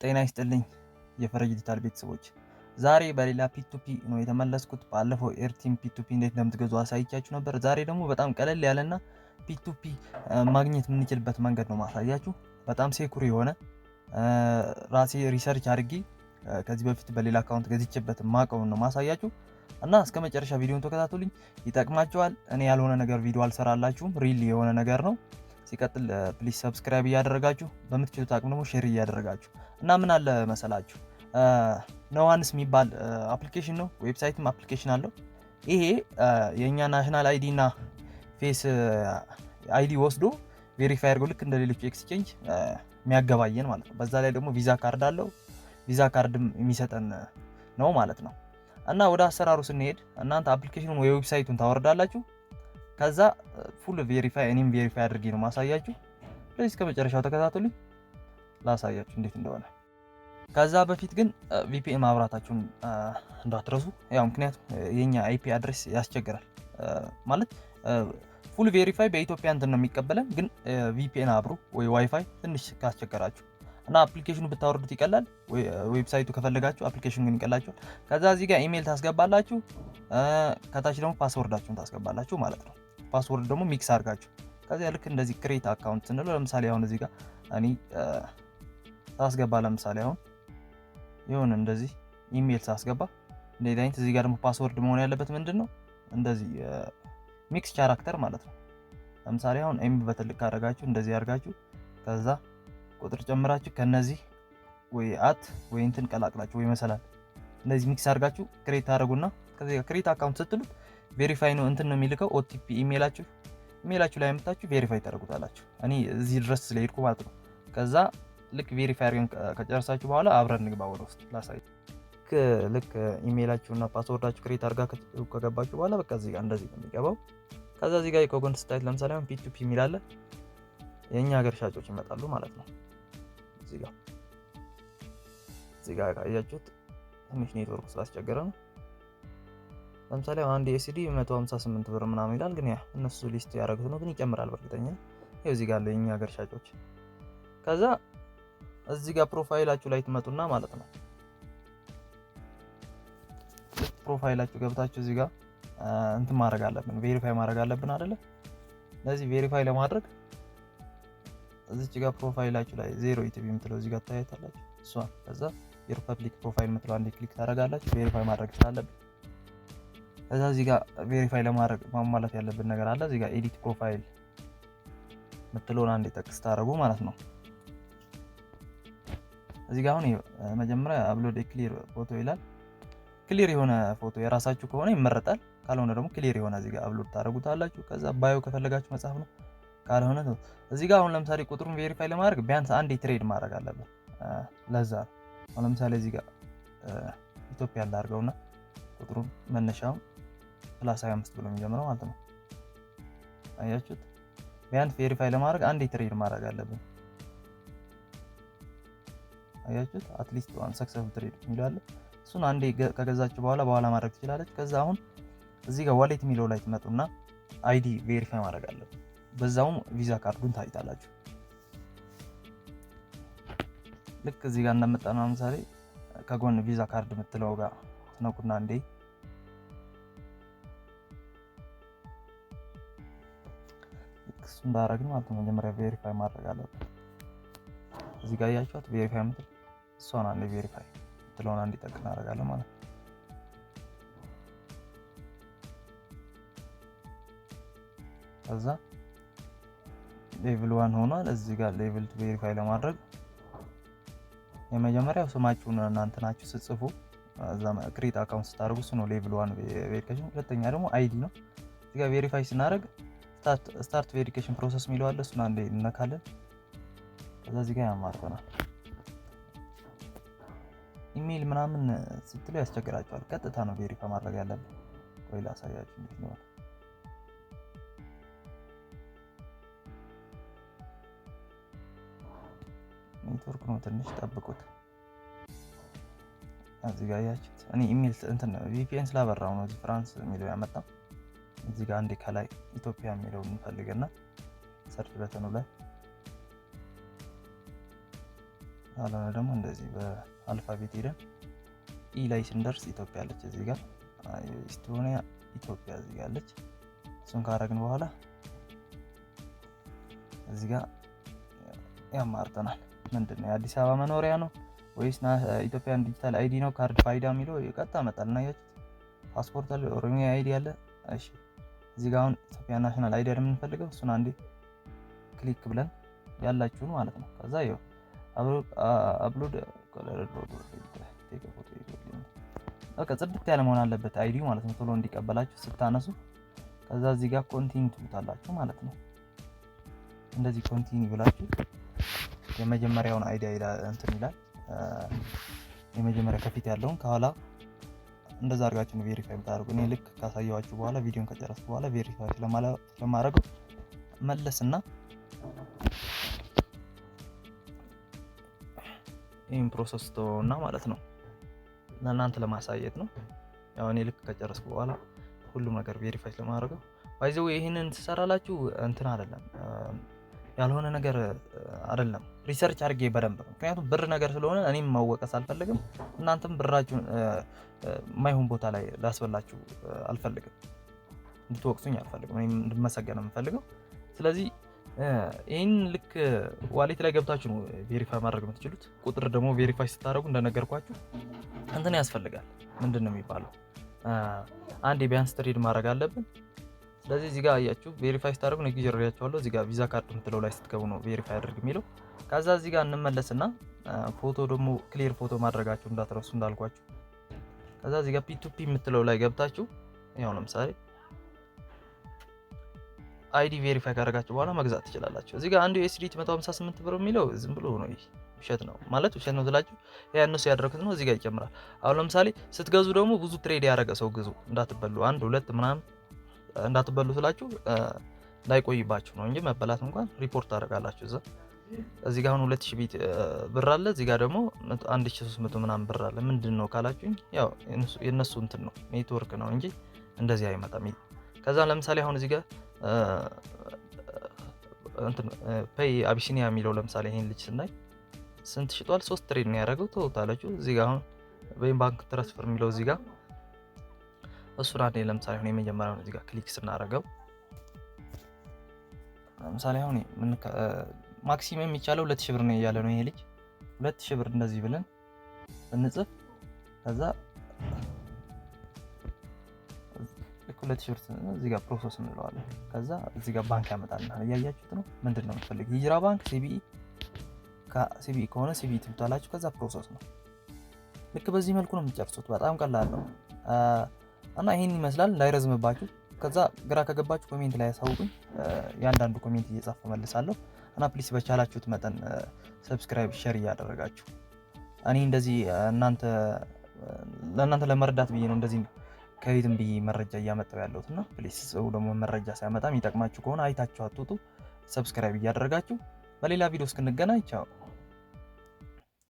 ጤና ይስጥልኝ የፈረጅ ዲጂታል ቤተሰቦች፣ ዛሬ በሌላ P2P ነው የተመለስኩት። ባለፈው Airtm P2P እንዴት እንደምትገዙ አሳይቻችሁ ነበር። ዛሬ ደግሞ በጣም ቀለል ያለና P2P ማግኘት የምንችልበት መንገድ ነው ማሳያችሁ። በጣም secure የሆነ፣ ራሴ research አድርጌ ከዚህ በፊት በሌላ account ገዝቼበት ማቀውን ነው ማሳያችሁ እና እስከ መጨረሻ ቪዲዮን ተከታተሉኝ፣ ይጠቅማችኋል። እኔ ያልሆነ ነገር ቪዲዮ አልሰራላችሁም፣ real የሆነ ነገር ነው። ሲቀጥል please subscribe እያደረጋችሁ፣ በምትችሉት አቅም ደግሞ share እያደረጋችሁ። እና ምን አለ መሰላችሁ፣ Noones የሚባል application ነው፣ website ም application አለው። ይሄ የእኛ national ID እና face ID ወስዶ verify አድርገው ልክ እንደ ሌሎች exchange የሚያገባየን ማለት ነው። በዛ ላይ ደግሞ ቪዛ ካርድ አለው፣ ቪዛ ካርድም የሚሰጠን ነው ማለት ነው። እና ወደ አሰራሩ ስንሄድ እናንተ application ኑን ወይ website ኡን ታወርዳላችሁ። ከዛ full verify፣ እኔም verify አድርጌ ነው ማሳያችሁ። ስለዚህ እስከ መጨረሻው ተከታተሉኝ፣ ላሳያችሁ እንዴት እንደሆነ። ከዛ በፊት ግን VPN ማብራታችሁን እንዳትረሱ። ያው ምክንያቱም የኛ IP address ያስቸግራል፣ ማለት full verify በኢትዮጵያ እንትን ነው የሚቀበለን፣ ግን VPN አብሩ ወይ ዋይፋይ ትንሽ ካስቸገራችሁ እና application ኑ ብታወርዱት ይቀላል። Website ኡ ከፈለጋችሁ application ኑ ግን ይቀላችኋል። ከዛ እዚህ ጋር ኢሜይል ታስገባላችሁ፣ ከታች ደግሞ password ኣችሁን ታስገባላችሁ ማለት ነው። Password ደግሞ mix አድርጋችሁ ከዚያ ልክ እንደዚህ create account ስንለው፣ ለምሳሌ አሁን እዚህ ጋር እኔ ሳስገባ፣ ለምሳሌ አሁን የሆነ እንደዚህ ኢሜይል ሳስገባ እንደዚህ አይነት፣ እዚህ ጋር ደግሞ password መሆን ያለበት ምንድን ነው? እንደዚህ mix character ማለት ነው። ለምሳሌ አሁን M በትልቅ ካደረጋችሁ፣ እንደዚህ አድርጋችሁ፣ ከዛ ቁጥር ጨምራችሁ፣ ከነዚህ ወይ at ወይ እንትን ቀላቅላችሁ ወይ መሰላል እንደዚህ mix አድርጋችሁ create ታደርጉና ከዚህ create account ስትሉት verify ነው እንትን ነው የሚልከው OTP ኢሜይላችሁ ላይ አምጥታችሁ verify ታደርጉታላችሁ። እኔ እዚህ ድረስ ስለሄድኩ ማለት ነው። ከዛ ልክ verify አድርገን ከጨረሳችሁ በኋላ አብረን እንግባ ወደ ውስጥ ላሳይ። ልክ ኢሜይላችሁና password ኣችሁ create አድርጋ ከገባችሁ በኋላ በቃ እዚህ ጋር እንደዚህ ነው የሚገባው። ከዛ እዚህ ጋር ከጎን ስታይት ለምሳሌ አሁን P2P የሚል አለ። የእኛ ሀገር ሻጮች ይመጣሉ ማለት ነው። እዚህ ጋር ካያችሁት፣ ትንሽ ኔትወርክ ስላስቸገረ ነው። ለምሳሌ አንድ USD 158 ብር ምናምን ይላል፣ ግን ያ እነሱ list ያደረጉት ነው፣ ግን ይጨምራል በእርግጠኛ። ይኸው እዚህ ጋር አለ የኛ ሀገር ሻጮች። ከዛ እዚህ ጋር profile ኣችሁ ላይ ትመጡና ማለት ነው፣ profile ኣችሁ ገብታችሁ እዚህ ጋር እንትን ማድረግ አለብን፣ verify ማድረግ አለብን አይደለ? ለዚህ verify ለማድረግ እዚች ጋር profile ኣችሁ ላይ ዜሮ ኢቲቪ የምትለው እዚህ ጋር ታያታላችሁ። እሷን ከዛ your public profile የምትለው አንዴ click ታደርጋላችሁ። Verify ማድረግ ስላለብን ከዛ እዚህ ጋር verify ለማድረግ ማሟላት ያለብን ነገር አለ። እዚህ ጋር edit profile የምትለውን አንዴ ጠቅስ ታደርጉ ማለት ነው። እዚህ ጋር አሁን መጀመሪያ upload clear photo ይላል። Clear የሆነ ፎቶ የራሳችሁ ከሆነ ይመረጣል። ካልሆነ ደግሞ clear የሆነ እዚህ ጋር upload ታደርጉታላችሁ። ከዛ bio ከፈለጋችሁ መጻፍ ነው። ካልሆነ እዚህ ጋር አሁን ለምሳሌ ቁጥሩን verify ለማድረግ ቢያንስ አንድ trade ማድረግ አለብን። ለዛ ነው አሁን ለምሳሌ እዚህ ጋር ኢትዮጵያ ላድርገውና ቁጥሩን መነሻውን plus 25 ብሎ የሚጀምረው ማለት ነው። አያችሁት? ቢያንስ verify ለማድረግ አንድ trade ማድረግ አለብን። አያችሁት? At least one successful trade የሚለው አለ። እሱን አንዴ ከገዛችሁ በኋላ በኋላ ማድረግ ትችላለች። ከዛ አሁን እዚህ ጋር wallet የሚለው ላይ ትመጡና ID verify ማድረግ አለብን። በዛውም ቪዛ ካርዱን ታይታላችሁ። ልክ እዚህ ጋር እንደመጣ ነው። ለምሳሌ ከጎን ቪዛ ካርድ የምትለው ጋር ትነኩና እንዴ ልክ እሱ እንዳደረግን ማለት ነው። መጀመሪያ verify ማድረግ አለብን። እዚህ ጋር እያችኋት verify የምትል እሷን አንዴ verify የምትለውን አንዴ ጠቅ እናደርጋለን ማለት ነው። ከዛ level 1 ሆኗል። እዚህ ጋር level 2 verify ለማድረግ የመጀመሪያው ስማችሁን እናንተ ናችሁ ስትጽፉ እዛ create account ስታደርጉ እሱ ነው level 1 verification። ሁለተኛ ደግሞ ID ነው። እዚህ ጋር verify ስናደርግ start verification process የሚለው አለ። እሱን አንዴ እንነካለን። ከዛ እዚህ ጋር ያማርጠናል። ኢሜይል ምናምን ስትሉ ያስቸግራቸዋል። ቀጥታ ነው verify ማድረግ ያለብን። ቆይ ላሳያችሁ እንዴት ነው። ኔትወርክ ነው፣ ትንሽ ጠብቁት። እዚህ ጋር ያችሁት እኔ ኢሜይል እንትን VPN ስላበራው ነው እዚህ ፍራንስ የሚለው ያመጣው። እዚህ ጋር አንዴ ከላይ ኢትዮጵያ የሚለው እንፈልግና search button ኑ ላይ ካልሆነ ደግሞ እንደዚህ በ alphabet ሄደን E ላይ ስንደርስ ኢትዮጵያ አለች እዚህ ጋር፣ ኢስቶኒያ፣ ኢትዮጵያ እዚህ ጋር አለች። እሱን ካረግን በኋላ እዚህ ጋር ያማርጠናል። ምንድን ነው፣ የአዲስ አበባ መኖሪያ ነው ወይስ Ethiopian digital ID ነው? ካርድ ፋይዳ የሚለው ቀጥታ መጣል እና ያችሁት ፓስፖርት አለ፣ ኦሮሚያ ID አለ። እሺ፣ እዚህ ጋር አሁን ኢትዮጵያ national ID የምንፈልገው እሱን አንዴ click ብለን ያላችሁን ማለት ነው። ከዛ ይኸው upload፣ በቃ ጽድት ያለ መሆን አለበት ID ማለት ነው፣ ቶሎ እንዲቀበላችሁ ስታነሱ። ከዛ እዚህ ጋር continue ትሉታላችሁ ማለት ነው። እንደዚህ continue ብላችሁ የመጀመሪያውን ID እንትን ይላል። የመጀመሪያ ከፊት ያለውን ከኋላ እንደዛ አድርጋችሁ ነው verify የምታደርጉ። እኔ ልክ ካሳየኋችሁ በኋላ፣ ቪዲዮን ከጨረስኩ በኋላ verify ስለማደርገው መለስና ይህን process ተወውና ማለት ነው፣ ለእናንተ ለማሳየት ነው። ያው እኔ ልክ ከጨረስኩ በኋላ ሁሉም ነገር verify ስለማደርገው። By the way፣ ይህንን ትሰራላችሁ እንትን አይደለም፣ ያልሆነ ነገር አይደለም። Research አድርጌ በደንብ ነው። ምክንያቱም ብር ነገር ስለሆነ እኔም መወቀስ አልፈልግም፣ እናንተም ብራችሁን የማይሆን ቦታ ላይ ላስበላችሁ አልፈልግም፣ እንድትወቅሱኝ አልፈልግም። እኔም እንድመሰገን ነው የምፈልገው። ስለዚህ ይህን ልክ wallet ላይ ገብታችሁ ነው verify ማድረግ የምትችሉት። ቁጥር ደግሞ verify ስታደርጉ እንደነገርኳችሁ እንትን ያስፈልጋል። ምንድን ነው የሚባለው? አንድ ቢያንስ trade ማድረግ አለብን። ስለዚህ እዚህ ጋር አያችሁ፣ verify ስታደርጉ ነው ጊዜ። እዚህ ጋር ቪዛ ካርድ የምትለው ላይ ስትገቡ ነው verify አድርግ የሚለው። ከዛ እዚህ ጋር እንመለስና ፎቶ ደግሞ clear ፎቶ ማድረጋችሁ እንዳትረሱ እንዳልኳችሁ። ከዛ እዚህ ጋር P2P የምትለው ላይ ገብታችሁ ያው ለምሳሌ ID verify ካደረጋችሁ በኋላ መግዛት ትችላላችሁ። እዚህ ጋር አንዱ USDT 158 ብር የሚለው ዝም ብሎ ነው፣ ይህ ውሸት ነው ማለት፣ ውሸት ነው ትላችሁ ያ እነሱ ያደረጉት ነው። እዚህ ጋር ይጨምራል። አሁን ለምሳሌ ስትገዙ ደግሞ ብዙ trade ያደረገ ሰው ግዙ፣ እንዳትበሉ፣ አንድ ሁለት ምናምን እንዳትበሉ ስላችሁ እንዳይቆይባችሁ ነው እንጂ መበላት እንኳን ሪፖርት ታደርጋላችሁ እዛ። እዚህ ጋር አሁን 2000 ቢት ብር አለ። እዚህ ጋር ደግሞ 1300 ምናምን ብር አለ። ምንድን ነው ካላችሁኝ ያው የነሱ እንትን ነው፣ ኔትወርክ ነው እንጂ እንደዚህ አይመጣም። ከዛ ለምሳሌ አሁን እዚህ ጋር እንትን Pay አቢሲኒያ የሚለው ለምሳሌ ይሄን ልጅ ስናይ ስንት ሽጧል? ሶስት trade ነው ያደረገው። ተውታላችሁ። እዚህ ጋር አሁን ወይም bank transfer የሚለው እዚህ ጋር እሱን አንዴ ለምሳሌ አሁን የመጀመሪያውን እዚህ ጋር click ስናደርገው ለምሳሌ አሁን maximum የሚቻለው 2000 ብር ነው እያለ ነው ይሄ ልጅ። 2000 ብር እንደዚህ ብለን ብንጽፍ፣ ከዛ ልክ 2000 ብር እዚህ ጋር process እንለዋለን። ከዛ እዚህ ጋር ባንክ ያመጣልናል። እያያችሁት ነው። ምንድን ነው የምትፈልግ? ሂጅራ ባንክ፣ CBE፣ CBE ከሆነ CBE ትሉታላችሁ። ከዛ process ነው። ልክ በዚህ መልኩ ነው የምትጨርሱት። በጣም ቀላል ነው እና ይሄን ይመስላል፣ እንዳይረዝምባችሁ። ከዛ ግራ ከገባችሁ comment ላይ ያሳውቁኝ። የአንዳንዱ comment እየጻፍኩ መልሳለሁ። እና please በቻላችሁት መጠን subscribe፣ share እያደረጋችሁ፣ እኔ እንደዚህ እናንተ ለእናንተ ለመርዳት ብዬ ነው እንደዚህ ከየትም ብዬ መረጃ እያመጣሁ ያለሁት። እና please ሰው ደግሞ መረጃ ሲያመጣ የሚጠቅማችሁ ከሆነ አይታችሁ አትውጡ። Subscribe እያደረጋችሁ በሌላ ቪዲዮ እስክንገናኝ ቻው።